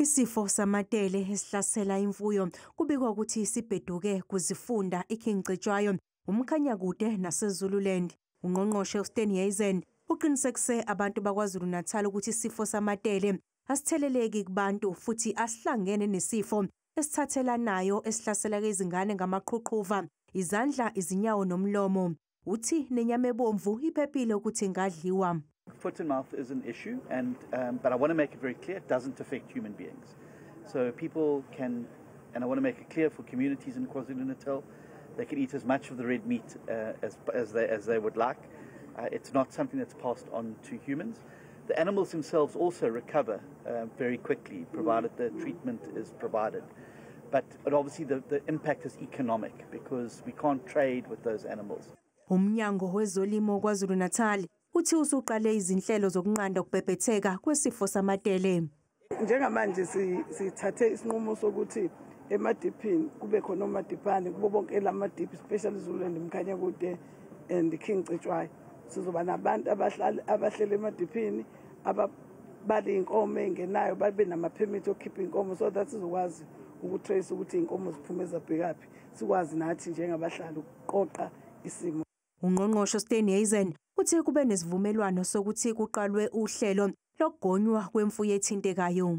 Isifo samatele esihlasela imfuyo kubikwa ukuthi sibheduke kuzifunda iKing Cetshwayo, uMkhanyakude naseZululand. Ungqongqoshe uSteenhuisen uqinisekise abantu baKwaZulu Natal ukuthi isifo samatele asitheleleki kubantu futhi asihlangene nesifo esithathelanayo esihlasela izingane ngamaqhuqhuva, izandla, izinyawo nomlomo. Uthi nenyama ebomvu iphephile ukuthi ingadliwa. Foot and mouth is an issue, and but I want to make it very clear it doesn't affect human beings. So people can, and I want to make it clear for communities in KwaZulu-Natal, they can eat as much of the red meat as they would like. It's not something that's passed on to humans. The animals themselves also recover very quickly, provided the treatment is provided. But obviously the impact is economic because we can't trade with those animals. Umnyango wezolimo KwaZulu Natal uthi usuqale izinhlelo zokunqanda ukubhebhetheka kwesifo samatele. Njengamanje sithathe isinqumo sokuthi emadiphini kube khona omadiphane kubo bonke lamadiphi, especially Zululand, Mkhanyakude and King Cetshwayo. Sizoba nabantu abahlali abahleli emadiphini ababala iy'nkomo ey'ngenayo, babe namaphemithi okukhipha iy'nkomo so that sizokwazi ukutrace ukuthi iy'nkomo ziphume zabhekaphi, sikwazi nathi njengabahlali ukuqoqa isimo. Ungqongqoshe Steenhuisen uthe kube nesivumelwano sokuthi kuqalwe uhlelo lokugonywa kwemfuyo ethintekayo.